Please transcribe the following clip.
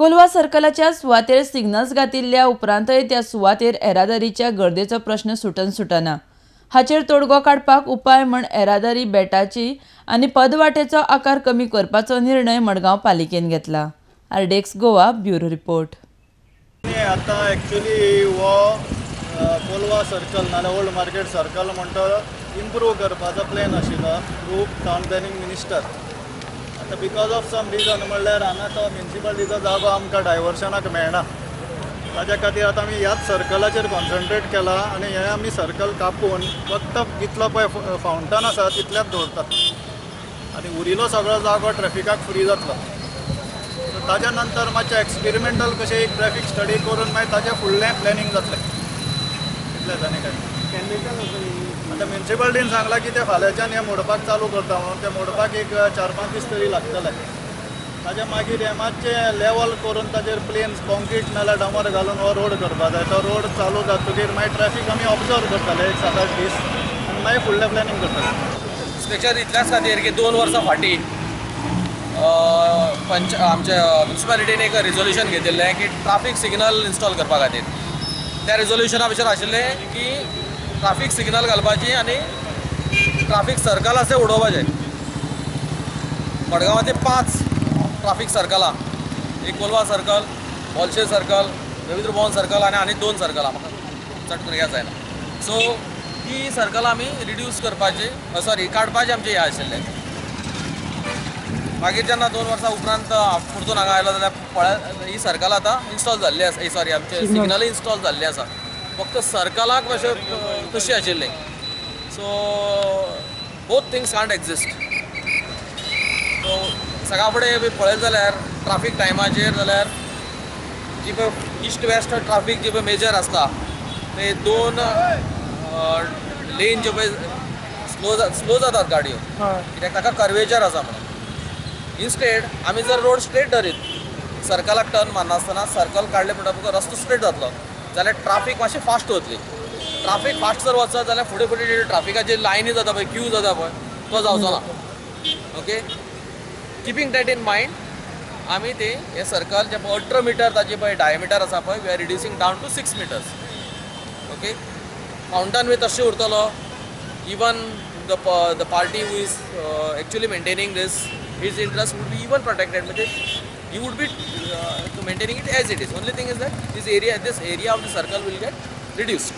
कोलवा सर्कलाच्या सुवातेर सिग्नल्स घातिल्ल्या उपरांतय त्या सुवातेर येरादारीच्या गर्देचो प्रश्न सुटन सुटना. हाचेर तोडगो काडपाक उपाय म्हण येरादारी बेटाची आनी पदवाटेचो आकार कमी करपाचो निर्णय मडगांव पालिकेन घेतला. RDX Goa bureau report. आता एक्चुअली हो कोलवा सर्कल नाल्यार ओल्ड मार्केट सर्कल म्हणटा इम्प्रूव करपाचो प्लॅन आशिल्लो थ्रू टावन प्लॅनिंग मिनिस्टर. आतां because of some reason म्हणल्यार हांगा तो म्युनिसिपालिटीचो जागो आमकां डायवर्शनाक मेळना, ताच्या खातीर आतां आमी ह्याच सर्कलाचेर कॉन्सन्ट्रेट केला आनी हें आमी सर्कल कापून फक्त जितलो पळय फावंटन आसा तितल्याच दवरतात आनी उरिल्लो सगळो जागो ट्रॅफिकाक फ्री जातलो. ताच्या नंतर मातशें एक्सपेरिमेंटल कशें एक ट्रॅफिक स्टडी करून मागीर ताचें फुडलें प्लॅनिंग जातलें. इतलेंच आनी कांय. आतां म्युनिसिपालिटीन सांगलां की ते फाल्यांच्यान हें मोडपाक चालू करता म्हणून, तें मोडपाक एक 4-5 दीस तरी लागतले. ताच्या मागीर हें मातशें लेवल करून ताचेर प्लेन्स कॉन्क्रीट नाल्यार डांबर घालून हो रोड करपाक जाय. तो रोड चालू जातकीर मागीर ट्रॅफिक आमी ऑब्जर्व करतले एक 7-8 दीस आनी मागीर फुडलें प्लॅनिंग करतले. स्ट्रक्चर इतल्याच खातीर की 2 वर्सां फाटीं पंच आमच्या म्युनिसिपालिटीन एक रिजोल्युशन घेतिल्लें की ट्राफीक सिग्नल इन्स्टॉल करपा खातीर. त्या रिजोल्युशना भितर आशिल्लें की ट्राफीक सिग्नल घालपाची आनी ट्राफीक सर्कल आसा ते उडोवपाचें. मडगांवाचे 5 ट्राफीक सर्कलां, एक Colva circle, Bolshei circle, Ravindra Bhavan circle आनी आनी 2 सर्कलां म्हाका चड करून याद जायना. सो ही सर्कलां आमी रिड्यूस करपाची, सॉरी काडपाचें आमचें हें आशिल्लें. मागीर जेन्ना 2 वर्सां उपरांत परतून हांगा आयलो जाल्यार पळय ही सर्कल आतां इन्स्टॉल जाल्ली आसा, सॉरी आमचे सिग्नल इन्स्टॉल जाल्ले आसा, फक्त सर्कलाक मातशें तशी आशिल्लें. So both things can't exist. So सगळ्या फुडें पळयत जाल्यार ट्राफीक टायमाचेर जाल्यार जी पळय इस्ट वेस्ट ट्राफीक जी पळय मेजर आसता ते 2 लेन जे पळय स्लो जातात गाडयो, कित्याक ताका कर्वेचर आसा म्हणून. इन्स्टेड आमी जर रोड स्ट्रेट धरीत सर्कलाक टर्न मारनासतना सर्कल काडले म्हणटकच रस्तो स्ट्रेट जातलो जाल्यार ट्राफीक मातशी फास्ट वतली. ट्राफीक फास्ट जर वचत जाल्यार फुडें फुडें ट्राफिकाची लायनी जाता पळय, क्यू जाता पळय, तो जावचो ना. Okay, keeping that in mind आमी ते हे सर्कल जे पळय 18 मिटर ताची पळय डायमिटर आसा पळय, we are reducing down to 6 meters. Okay, fountain बी तशें उरतलो. Even the party who is actually maintaining this, his interest would be even protected. He would be maintaining it as it is. Only thing is that this area of the circle will get reduced.